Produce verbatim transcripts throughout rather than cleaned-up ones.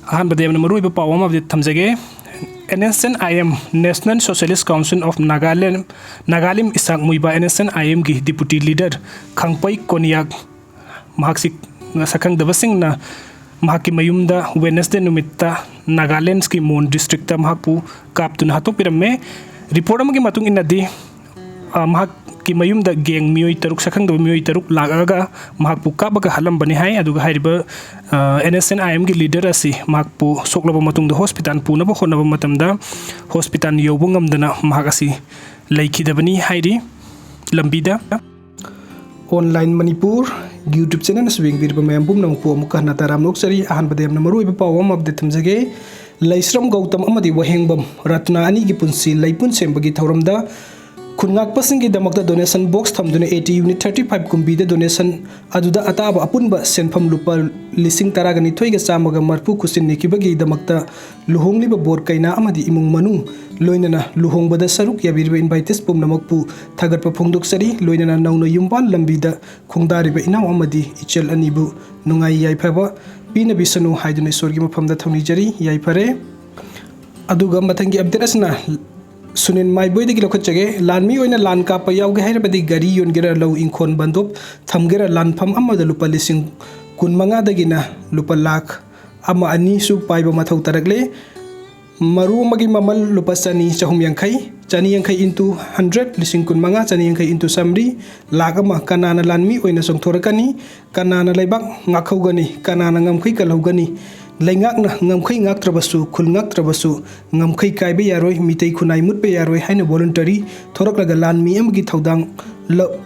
ꯑꯍꯥꯟꯕꯗ ꯌꯥꯝꯅ ꯃꯔꯨꯑꯣꯏꯕ ꯄꯥꯎ ꯑꯃ update ꯊꯝꯖꯒꯦ꯫ NSCN-IM, National Socialist Council of Nagaland, Nagaland Isaac ꯃꯨꯏꯕ NSCN-IM-ꯒꯤ deputy leader ꯈꯥꯡꯄꯩ ꯀꯣꯅꯤꯌꯥꯛ, ꯃꯍꯥꯛꯁꯤ ꯁꯛꯈꯪꯗꯕꯁꯤꯡꯅ ꯃꯍꯥꯛꯀꯤ ꯃꯌꯨꯝꯗ Wednesday ꯅꯨꯃꯤꯠꯇ ꯅꯥꯒꯥꯂꯦꯟꯁꯀꯤ ꯃꯣꯟ district-ꯇ ꯃꯍꯥꯛꯄꯨ ꯀꯥꯞꯇꯨꯅ ꯍꯥꯠꯇꯣꯛꯄꯤꯔꯝꯃꯦ꯫ Report ꯑꯃꯒꯤ ꯃꯇꯨꯡ ꯏꯟꯅꯗꯤ, ꯑ, ꯃꯍꯥꯛꯀꯤ ꯃꯌꯨꯝꯗ gang ꯃꯤꯑꯣꯏ ꯇꯔꯨꯛ, ꯁꯛꯈꯪꯗꯕ ꯃꯤꯑꯣꯏ ꯇꯔꯨꯛ ꯂꯥꯛꯑꯒ ꯃꯍꯥꯛꯄꯨ ꯀꯥꯞꯄꯒ ꯍꯥꯠꯂꯝꯕꯅꯤ ꯍꯥꯏ꯫ ꯑꯗꯨꯒ ꯍꯥꯏꯔꯤꯕ, ꯑ, NSCN-IM-ꯒꯤ leader ꯑꯁꯤ ꯃꯍꯥꯛꯄꯨ ꯁꯣꯛꯂꯕ ꯃꯇꯨꯡꯗ hospital ꯄꯨꯅꯕ ꯍꯣꯠꯅꯕ ꯃꯇꯝꯗ hospital ꯌꯧꯕ ꯉꯝꯗꯅ ꯃꯍꯥꯛ ꯑꯁꯤ ꯂꯩꯈꯤꯗꯕꯅꯤ ꯍꯥꯏꯔꯤ ꯂꯝꯕꯤꯗ꯫ Online ꯃꯅꯤꯄꯨꯔ YouTube channel ꯑꯁꯤ ꯌꯦꯡꯕꯤꯔꯤꯕ ꯃꯌꯥꯝ ꯄꯨꯝꯅꯃꯛꯄꯨ ꯑꯃꯨꯛꯀ ꯍꯟꯅ ꯇꯔꯥꯝꯅ ꯑꯣꯛꯆꯔꯤ꯫ ꯑꯍꯥꯟꯕꯗ ꯌꯥꯝꯅ ꯃꯔꯨꯑꯣꯏꯕ ꯄꯥꯎ ꯑꯃ update ꯊꯝꯖꯒꯦ꯫ ꯂꯩꯁ꯭ꯔꯝ ꯒꯧꯇꯝ ꯑꯃꯗꯤ ꯋꯥꯍꯦꯡꯕꯝ ꯔꯠꯅꯥ ꯑꯅꯤꯒꯤ ꯄꯨꯟꯁꯤ ꯂꯩꯄꯨꯟ ꯁꯦꯝꯕꯒꯤ ꯊꯧꯔꯝꯗ ꯈꯨꯟꯉꯥꯛꯄꯁꯤꯡꯒꯤꯗꯃꯛꯇ donation box ꯊꯝꯗꯨꯅ AT unit thirty five ꯀꯨꯝꯕꯤꯗ donation ꯑꯗꯨꯗ ꯑꯇꯥꯕ ꯑꯄꯨꯟꯕ ꯁꯦꯟꯐꯝ ꯂꯨꯄꯥ ꯂꯤꯁꯤꯡ ꯇꯔꯥꯒ ꯅꯤꯊꯣꯏꯒ ꯆꯥꯝꯃꯒ ꯃꯔꯤꯐꯨ ꯈꯨꯠꯁꯤꯟꯅꯈꯤꯕꯒꯤꯗꯃꯛꯇ ꯂꯨꯍꯣꯡꯂꯤꯕ ꯕꯣꯔ ꯀꯩꯅꯥ ꯑꯃꯗꯤ ꯏꯃꯨꯡ ꯃꯅꯨꯡ, ꯂꯣꯏꯅꯅ ꯂꯨꯍꯣꯡꯕꯗ ꯁꯔꯨꯛ ꯌꯥꯕꯤꯔꯤꯕ invitees ꯄꯨꯝꯅꯃꯛꯄꯨ ꯊꯥꯒꯠꯄ ꯐꯣꯡꯗꯣꯛꯆꯔꯤ꯫ ꯂꯣꯏꯅꯅ ꯅꯧꯅ ꯌꯨꯝꯕꯥꯜ ꯂꯝꯕꯤꯗ ꯈꯣꯡꯗꯥꯔꯤꯕ ꯏꯅꯥꯎ ꯑꯃꯗꯤ ꯏꯆꯜ ꯑꯅꯤꯕꯨ ꯅꯨꯡꯉꯥꯏ ꯌꯥꯏꯐꯕ ꯄꯤꯅꯕꯤꯁꯅꯨ ꯍꯥꯏꯗꯨꯅ ꯏꯁꯣꯔꯒꯤ ꯃꯐꯝꯗ ꯊꯧꯅꯤꯖꯔꯤ꯫ ꯌꯥꯏꯐꯔꯦ꯫ ꯑꯗꯨꯒ ꯃꯊꯪꯒꯤ update ꯑꯁꯤꯅ ꯁꯨꯅꯤꯜ ꯃꯥꯏꯕꯣꯏꯗꯒꯤ ꯂꯧꯈꯠꯆꯒꯦ꯫ ꯂꯥꯟꯃꯤ ꯑꯣꯏꯅ ꯂꯥꯟ ꯀꯥꯞꯄ ꯌꯥꯎꯒꯦ ꯍꯥꯏꯔꯕꯗꯤ ꯒꯥꯔꯤ ꯌꯣꯟꯒꯦꯔꯥ, ꯂꯧ ꯏꯪꯈꯣꯜ ꯕꯟꯗꯣꯞ ꯊꯝꯒꯦꯔꯥ, ꯂꯥꯟꯐꯝ ꯑꯃꯗ ꯂꯨꯄꯥ ꯂꯤꯁꯤꯡ ꯀꯨꯟ ꯃꯉꯥꯗꯒꯤꯅ ꯂꯨꯄꯥ ꯂꯥꯈ ꯑꯃ ꯑꯅꯤꯁꯨ ꯄꯥꯏꯕ ꯃꯊꯧ ꯇꯥꯔꯛꯂꯦ꯫ ꯃꯔꯨ ꯑꯃꯒꯤ ꯃꯃꯜ ꯂꯨꯄꯥ ꯆꯅꯤ, ꯆꯍꯨꯝ ꯌꯥꯡꯈꯩ, ꯆꯅꯤ ꯌꯥꯡꯈꯩ into hundred, ꯂꯤꯁꯤꯡ ꯀꯨꯟ ꯃꯉꯥ, ꯆꯅꯤ ꯌꯥꯡꯈꯩ into ꯆꯥꯃꯔꯤ, ꯂꯥꯈ ꯑꯃ꯫ ꯀꯅꯥꯅ ꯂꯥꯟꯃꯤ ꯑꯣꯏꯅ ꯆꯣꯡꯊꯣꯔꯛꯀꯅꯤ? ꯀꯅꯥꯅ ꯂꯩꯕꯥꯛ ꯉꯥꯛꯍꯧꯒꯅꯤ? ꯀꯅꯥꯅ ꯉꯝꯈꯩ ꯀꯜꯍꯧꯒꯅꯤ? ꯂꯩꯉꯥꯛꯅ ꯉꯝꯈꯩ ꯉꯥꯛꯇ꯭ꯔꯕꯁꯨ, ꯈꯨꯜ ꯉꯥꯛꯇ꯭ꯔꯕꯁꯨ, ꯉꯝꯈꯩ ꯀꯥꯏꯕ ꯌꯥꯔꯣꯏ, ꯃꯤꯇꯩ ꯈꯨꯟꯅꯥꯏ ꯃꯨꯠꯄ ꯌꯥꯔꯣꯏ ꯍꯥꯏꯅ voluntary ꯊꯣꯔꯛꯂꯒ ꯂꯥꯟꯃꯤ ꯑꯃꯒꯤ ꯊꯧꯗꯥꯡ ꯂꯧ-,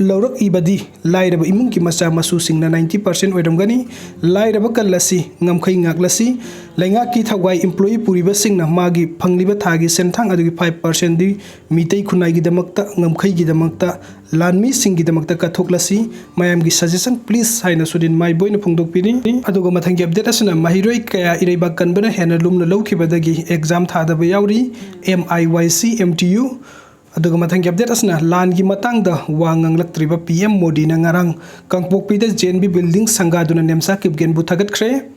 ꯂꯧꯔꯛꯏꯕꯗꯤ ꯂꯥꯏꯔꯕ ꯏꯃꯨꯡꯒꯤ ꯃꯆꯥ ꯃꯁꯨꯁꯤꯡꯅ ninety percent ꯑꯣꯏꯔꯝꯒꯅꯤ꯫ ꯂꯥꯏꯔꯕ ꯀꯜꯂꯁꯤ, ꯉꯝꯈꯩ ꯉꯥꯛꯂꯁꯤ꯫ ꯂꯩꯉꯥꯛꯀꯤ ꯊꯧꯒꯥꯏ employee ꯄꯨꯔꯤꯕꯁꯤꯡꯅ ꯃꯥꯒꯤ ꯐꯪꯂꯤꯕ ꯊꯥꯒꯤ ꯁꯦꯟꯊꯥꯡ ꯑꯗꯨꯒꯤ five percent ꯗꯤ ꯃꯤꯇꯩ ꯈꯨꯟꯅꯥꯏꯒꯤꯗꯃꯛꯇ, ꯉꯝꯈꯩꯒꯤꯗꯃꯛꯇ, ꯂꯥꯟꯃꯤꯁꯤꯡꯒꯤꯗꯃꯛꯇ ꯀꯠꯊꯣꯛꯂꯁꯤ꯫ ꯃꯌꯥꯝꯒꯤ suggestion please ꯍꯥꯏꯅ ꯁꯨꯅꯤꯜ ꯃꯥꯏꯕꯣꯏꯅ ꯐꯣꯡꯗꯣꯛꯄꯤꯔꯤ꯫ ꯑꯗꯨꯒ ꯃꯊꯪꯒꯤ update ꯑꯁꯤꯅ ꯃꯍꯩꯔꯣꯏ ꯀꯌꯥ ꯏꯔꯩꯕꯥꯛ ꯀꯟꯕꯅ ꯍꯦꯟꯅ ꯂꯨꯝꯅ ꯂꯧꯈꯤꯕꯗꯒꯤ exam ꯊꯥꯗꯕ ꯌꯥꯎꯔꯤ꯫ MIYC MTU꯫ ꯑꯗꯨꯒ ꯃꯊꯪꯒꯤ update ꯑꯁꯤꯅ ꯂꯥꯟꯒꯤ ꯃꯇꯥꯡꯗ ꯋꯥ ꯉꯥꯡꯂꯛꯇ꯭ꯔꯤꯕ PM ꯃꯣꯗꯤꯅ ꯉꯔꯥꯡ ꯀꯥꯡꯄꯣꯛꯄꯤꯗ JNV building ꯁꯪꯒꯥꯗꯨꯅ ꯅꯦꯝꯆꯥ ꯀꯤꯞꯒꯦꯟꯕꯨ ꯊꯥꯒꯠꯈ꯭ꯔꯦ꯫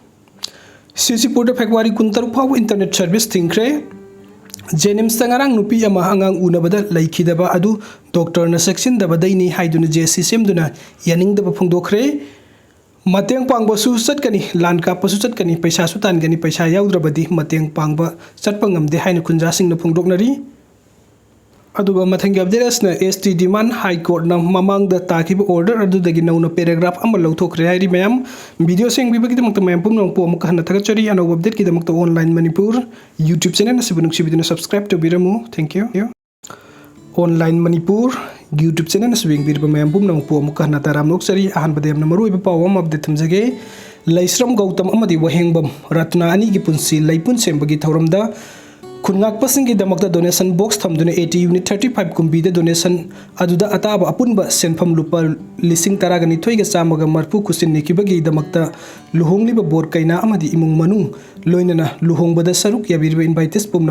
ꯁꯤꯁꯤꯄꯨꯔꯗ ꯐꯦꯕ꯭ꯔꯨꯋꯥꯔꯤ ꯀꯨꯟꯇꯔꯨꯛ ꯐꯥꯎꯕ ꯏꯟꯇꯔꯅꯦꯠ ꯁꯔꯚꯤꯁ ꯊꯤꯡꯈ꯭ꯔꯦ꯫ ꯖꯦꯅꯤꯝꯁꯇ ꯉꯔꯥꯡ ꯅꯨꯄꯤ ꯑꯃ ꯑꯉꯥꯡ ꯎꯅꯕꯗ ꯂꯩꯈꯤꯗꯕ ꯑꯗꯨ ꯗꯣꯛꯇꯔꯅ ꯆꯦꯛꯁꯤꯟꯗꯕꯗꯩꯅꯤ ꯍꯥꯏꯗꯨꯅ ꯖꯦ ꯁꯤ ꯁꯦꯝꯗꯨꯅ ꯌꯥꯅꯤꯡꯗꯕ ꯐꯣꯡꯗꯣꯛꯈ꯭ꯔꯦ꯫ ꯃꯇꯦꯡ ꯄꯥꯡꯕꯁꯨ ꯆꯠꯀꯅꯤ, ꯂꯥꯟ ꯀꯥꯞꯄꯁꯨ ꯆꯠꯀꯅꯤ, ꯄꯩꯁꯥꯁꯨ ꯇꯥꯟꯒꯅꯤ, ꯄꯩꯁꯥ ꯌꯥꯎꯗ꯭ꯔꯕꯗꯤ ꯃꯇꯦꯡ ꯄꯥꯡꯕ ꯆꯠꯄ ꯉꯝꯗꯦ ꯍꯥꯏꯅ ꯈꯨꯟꯖꯥꯁꯤꯡꯅ ꯐꯣꯡꯗꯣꯛꯅꯔꯤ꯫ ꯑꯗꯨꯒ ꯃꯊꯪꯒꯤ ꯑꯞꯗꯦꯠ ꯑꯁꯤꯅ ꯑꯦꯁ ꯇꯤ ꯗꯤꯃꯥꯟ ꯍꯥꯏ ꯀꯣꯔꯠꯅ ꯃꯃꯥꯡꯗ ꯇꯥꯈꯤꯕ ꯑꯣꯔꯗꯔ ꯑꯗꯨꯗꯒꯤ ꯅꯧꯅ ꯄꯦꯔꯥꯒ꯭ꯔꯥꯐ ꯑꯃ ꯂꯧꯊꯣꯛꯈ꯭ꯔꯦ ꯍꯥꯏꯔꯤ꯫ ꯃꯌꯥꯝ ꯚꯤꯗꯤꯑꯣ ꯌꯦꯡꯕꯤꯕꯒꯤꯗꯃꯛꯇ ꯃꯌꯥꯝ ꯄꯨꯝꯅꯃꯛꯄꯨ ꯑꯃꯨꯛꯀ ꯍꯟꯅ ꯊꯥꯒꯠꯆꯔꯤ꯫ ꯑꯅꯧꯕ ꯑꯞꯗꯦꯠꯀꯤꯗꯃꯛꯇ ꯑꯣꯟꯂꯥꯏꯟ ꯃꯅꯤꯄꯨꯔ ꯌꯨꯇ꯭ꯌꯨꯕ ꯆꯦꯅꯦꯜ ꯑꯁꯤꯕꯨ ꯅꯨꯡꯁꯤꯕꯤꯗꯨꯅ ꯁꯕꯁꯀ꯭ꯔꯥꯏꯕ ꯇꯧꯕꯤꯔꯝꯃꯨ꯫ Thank you. Online Manipur YouTube channel ꯑꯁꯤꯕꯨ ꯌꯦꯡꯕꯤꯔꯤꯕ ꯃꯌꯥꯝ ꯄꯨꯝꯅꯃꯛꯄꯨ ꯑꯃꯨꯛꯀ ꯍꯟꯅ ꯇꯔꯥꯝꯅ ꯑꯣꯛꯆꯔꯤ꯫ ꯑꯍꯥꯟꯕꯗ ꯌꯥꯝꯅ ꯃꯔꯨꯑꯣꯏꯕ ꯄꯥꯎ ꯑꯃ ꯑꯞꯗꯦꯠ ꯊꯝꯖꯒꯦ꯫ ꯂꯩꯁ꯭ꯔꯝ ꯒꯧꯇꯝ ꯑꯃꯗꯤ ꯋꯥꯍꯦꯡꯕꯝ ꯔꯠꯅꯥ ꯑꯅꯤꯒꯤ ꯄꯨꯟꯁꯤ ꯂꯩꯄꯨꯟ ꯁꯦꯝꯕꯒꯤ ꯊꯧꯔꯝꯗ ꯈꯨꯟꯉꯥꯛꯄꯁꯤꯡꯒꯤꯗꯃꯛꯇ ꯗꯣꯅꯦꯁꯟ ꯕꯣꯛꯁ ꯊꯝꯗꯨꯅ A T unit thirty five ꯀꯨꯝꯕꯤꯗ ꯗꯣꯅꯦꯁꯟ ꯑꯗꯨꯗ ꯑꯇꯥꯕ ꯑꯄꯨꯟꯕ ꯁꯦꯟꯐꯝ ꯂꯨꯄꯥ ꯂꯤꯁꯤꯡ ꯇꯔꯥꯒ ꯅꯤꯊꯣꯏꯒ ꯆꯥꯝꯃꯒ ꯃꯔꯤꯐꯨ ꯈꯨꯠꯁꯤꯟꯅꯈꯤꯕꯒꯤꯗꯃꯛꯇ ꯂꯨꯍꯣꯡꯂꯤꯕ ꯕꯣꯔ ꯀꯩꯅꯥ ꯑꯃꯗꯤ ꯏꯃꯨꯡ ꯃꯅꯨꯡ ꯂꯣꯏꯅꯅ ꯂꯨꯍꯣꯡꯕꯗ ꯁꯔꯨꯛ ꯌꯥꯕꯤꯔꯤꯕ ꯏꯟꯚꯥꯏꯇꯤꯁ ꯄꯨꯝꯅꯃꯛ